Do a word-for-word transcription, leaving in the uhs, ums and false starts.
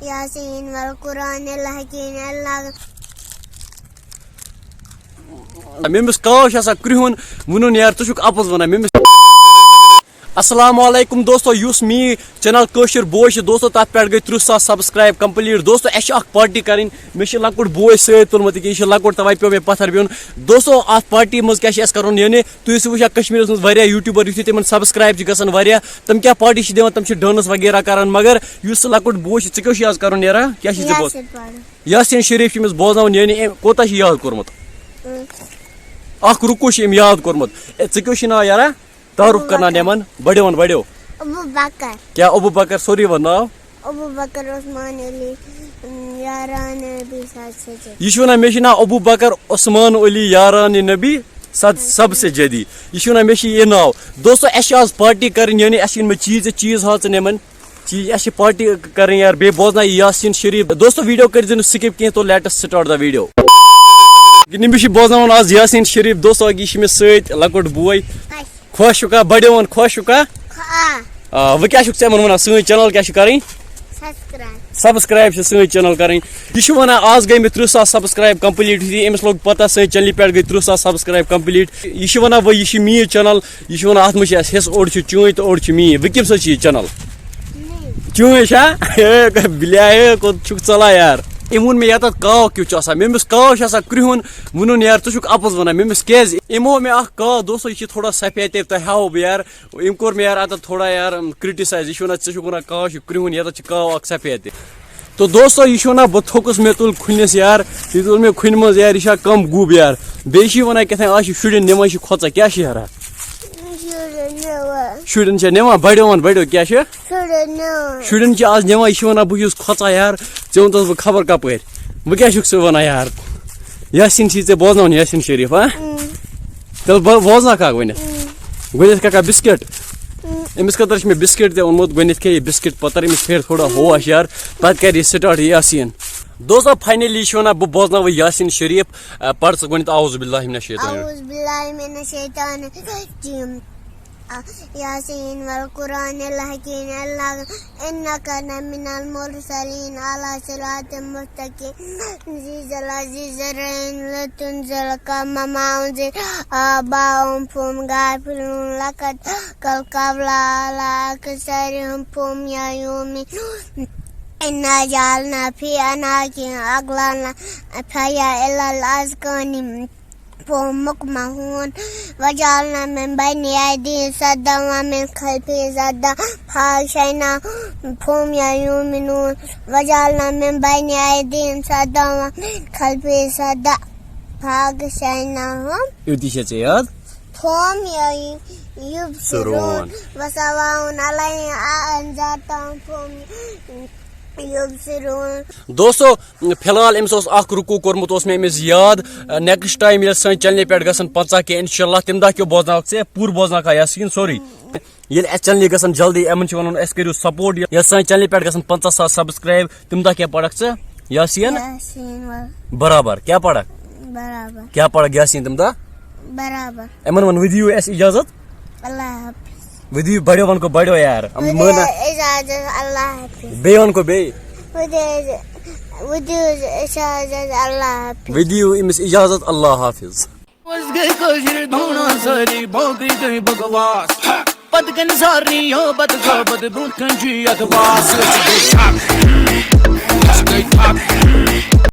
یاسین والقرآن الحکیم اللہ۔ مےٚ أمِس کاو چھُ آسان کرٛہُن، ووٚنُن یار، ژٕ چھُکھ اَپُز وَنان۔ مےٚ أمِس، السلام علیکم دوستو، یُس میٛٲنۍ چینل کٲشِر بوے چھِ دوستو، تَتھ پٮ۪ٹھ گٔے تٕرٛہ ساس سبسکرایب کمپلیٖٹ۔ دوستو، اَسہِ چھِ اَکھ پارٹی کَرٕنۍ۔ مےٚ چھِ لۄکُٹ بوے سۭتۍ تُلمُت، ییٚکیٛاہ یہِ چھِ لۄکُٹ، تَوَے پیوٚو مےٚ پَتھر بیوٚن۔ دوستو، اَتھ پارٹی منٛز کیٛاہ چھِ اَسہِ کَرُن؟ یعنی تُہۍ ٲسِو وٕچھان کشمیٖرَس منٛز واریاہ یوٗٹیوٗبر، یُتھُے تِمن سبسکرایب چھِ گژھان واریاہ، تِم کیٛاہ پارٹی چھِ دِوان؟ تِم چھِ ڈانس وغیرہ کران، مگر یُس سُہ لۄکُٹ بوے چھُ، ژےٚ کیٛاہ چھُ یاد کرُن یارا؟ کیٛاہ چھُ ژےٚ بوز؟ یاسین پرُن۔ یاسین شریف چھُ أمِس بوزناوُن، یعنی أمۍ کوٗتاہ چھُ یاد کوٚرمُت؟ اۭں۔ اکھ رُکوٗ چھُ أمۍ یاد کوٚرمُت۔ اے، ژےٚ کیٛاہ چھُے ناو یارا؟ تعارُف ابو کرناو بکر۔ یِمن بڑیون بڑیو۔ ابو بکر۔ کیٛاہ ابو بکر؟ سورُے وَن ناو۔ ابو بکر عثمان علی، اۭں، یاران نبی صاحب سجد۔ یہِ چھُ وَنان، مےٚ چھُ ناو ابو بکر عثمان علی یاران نبی صد سب سے جدی۔ یہِ چھُ وَنان، مےٚ چھُ یہِ ناو۔ دوستو، اَسہِ چھِ آز پارٹی کَرٕنۍ، یعنی اَسہِ چھِ أنۍ مٕتۍ چیٖز، ژےٚ چیٖز ہاو ژٕ نِمَن۔ چیٖز، اَسہِ چھِ پارٹی کَرٕنۍ یار، بیٚیہِ بوزناو یہِ یاسین شریف۔ دوستو، ویٖڈیو کٔرۍزیو نہٕ skip کینٛہہ، تو let us start the video۔ یہِ نِمبی چھِ بوزناوان آز یاسین شریف۔ دوستو، یہِ چھِ مےٚ سۭتۍ لۄکُٹ بوے۔ خۄش چھُکھا؟ بڑیوان خۄش چھُکھا؟ آ۔ آ، وۄنۍ کیٛاہ چھُکھ ژےٚ یِمَن وَنان؟ سٲنۍ چینل کیٛاہ چھِ کَرٕنۍ؟ سبسکرایب۔ سبسکرایب چھِ سٲنۍ چینل کَرٕنۍ۔ یہِ چھُ وَنان، آز گٔے مےٚ تٕرٛہ ساس سبسکرایب کمپلیٖٹ، یُتھُے أمِس لوٚگ پَتہ سٲنۍ چینلہِ پٮ۪ٹھ گٔے تٕرٛہ ساس سبسکرایب کمپلیٖٹ۔ یہِ چھُ وَنان، وۄنۍ یہِ چھِ میٛٲنۍ چینل، یہِ چھُ وَنان، اَتھ منٛز چھِ اَسہِ حِصہٕ، اوٚڑ چھُ چٲنۍ تہٕ اوٚڑ چھُ میٛٲنۍ۔ وۄنۍ کٔمۍ سٕنٛز چھِ یہِ چینل؟ میٛٲنۍ۔ چٲنۍ چھا؟ ہے، بِلیا، ہے، کوٚت چھُکھ ژَلان یار؟ أمۍ ووٚن مےٚ، یَتَتھ کاو کیُتھ چھُ آسان۔ مےٚ أمِس کاو چھُ آسان کرٛہُن، ووٚنُن یار، ژٕ چھُکھ اَپُز وَنان۔ مےٚ أمِس کیٛازِ؟ أمۍ ہوو مےٚ اَکھ کاو، دوستو، یہِ چھِ تھوڑا سفید، تۄہہِ ہاوو بہٕ یار۔ أمۍ کوٚر مےٚ یار اَتَتھ تھوڑا یار، اَم، criticize۔ یہِ چھُ وَنان، ژےٚ چھُکھ وَنان کاو چھُ کرٛہُن، یَتَتھ چھِ کاو اَکھ سفید تہِ۔ تو دوستو، یہِ چھُ وَنان، بہٕ تھوٚکُس، مےٚ تُل کھُنِس یار، یہِ تُل مےٚ کھُنہِ منٛز یار، یہِ چھا کَم گوٗب یار؟ بیٚیہِ چھِ یہِ وَنان کیٛاہ تام، آز چھِ شُرٮ۪ن نِوان، یہِ چھِ کھۄژان، کیٛاہ چھِ یارا؟ شُرٮ۪ن نِوان۔ شُرٮ۪ن چھا نِوان؟ بڑیوان، بڑیو، کیٛاہ چھِ؟ شُرٮ۪ن نِوان۔ شُرٮ۪ن چھِ آز نِوان، یہِ چھِ وَنان، بہٕ چھُس کھۄژان یار، ژےٚ ووٚنتَس بہٕ خبر کَپٲرۍ۔ وۄنۍ کیٛاہ چھُکھ ژٕ وَنان یار؟ یاسین چھی ژےٚ بوزناوُن، یاسین شریف، ہا؟ اۭں۔ تیٚلہِ بو-، بوزناوکھا گۄڈٕنٮ۪تھ؟ اۭں۔ گۄڈٕنٮ۪تھ کھٮ۪کھا بِسکِٹ؟ اۭں۔ أمِس خٲطرٕ چھُ مےٚ بِسکِٹ تہِ اوٚنمُت، گۄڈٕنٮ۪تھ کھیٚیہِ یہِ بِسکِٹ، پَتہٕ تَرِ أمِس پھیرِ تھوڑا ہوش یار، پَتہٕ کَرِ یہِ start یاسین۔ دوستو، finally چھُ وَنان بہٕ بوزناوٕ یاسین شریف، آ، پَر ژٕ گۄڈٕنٮ۪تھ اعوذ باللہ من الشیطان الرجیم۔ اعوذ باللہ من الشیطان الرجیم۔ یاسین والقرآن الحکیم، اللہ انک لمن المرسلین علی صراط مستقیم۔ عزیز العزیز الرحیم، لتنذر قوما ما انذر آباؤہم فهم غافلون۔ لقد القول علی اکثرہم فهم لا یؤمنون۔ انا جعلنا فی اعناقہم اغلالا فہی الی الاذقان فهم مقمحون۔ وجعلنا من بین ایدیہم سدا ومن خلفہم سدا فاغشیناہم فهم لا یؤمنون۔ وجعلنا من بین ایدیہم سدا ومن خلفہم سدا فاغشیناہم۔ یُتُے چھا ژےٚ یاد؟ فهم لا یبصرون۔ سرون۔ وسواء علیہم اانذرتہم فهم لا یبصرون۔ دوستو، فی الحال أمِس اوس اکھ رکوع کوٚرمُت، اوس مےٚ أمِس یاد۔ Next time ییٚلہِ سٲنۍ چینلہِ پٮ۪ٹھ گژھن پنٛژاہ کے، انشاءاللہ، تَمہِ دۄہ کیٛاہ بوزناوکھ ژےٚ؟ پوٗرٕ بوزناوکھا یاسین سورُے؟ ییٚلہِ اَسہِ چینلہِ گژھن جلدی، یِمن چھِ وَنُن، اَسہِ کٔرِو support۔ ییٚلہِ سانہِ چینلہِ پٮ۪ٹھ گژھن پنٛژاہ ساس سبسکرایب، تَمہِ دۄہ کیٛاہ پَرَکھ ژٕ یاسین؟ یاسین وَن۔ برابر۔ کیٛاہ پَرَکھ؟ برابر۔ کیٛاہ پَرَکھ یاسین تَمہِ دۄہ؟ برابر۔ یِمن وَن، وۄنۍ دِیِو اَسہِ اِجازت۔ اللہ حافظ۔ وۄنۍ دِیِو بڑیو، وۄنۍ گوٚو بڑیو یار۔ وۄنۍ مٲنۍ دِیِو نا۔ اِجازت، اللہ حافظ۔ بیٚیہِ وَن گوٚو بیٚیہِ۔ وۄنۍ دِیِو، وۄنۍ دِیِو اِجازت، اللہ حافظ۔ وۄنۍ دِیِو أمِس اِجازت، اللہ حافظ۔ منٛز گٔے کٲشِر دھوٗنہ سٲری، باقٕے گٔے بکواس۔ پتہٕ کَنہِ سارنٕے یو پتہٕ گوٚو پتہٕ برٛونٛہہ کَنہِ چھُ یَتھ واس۔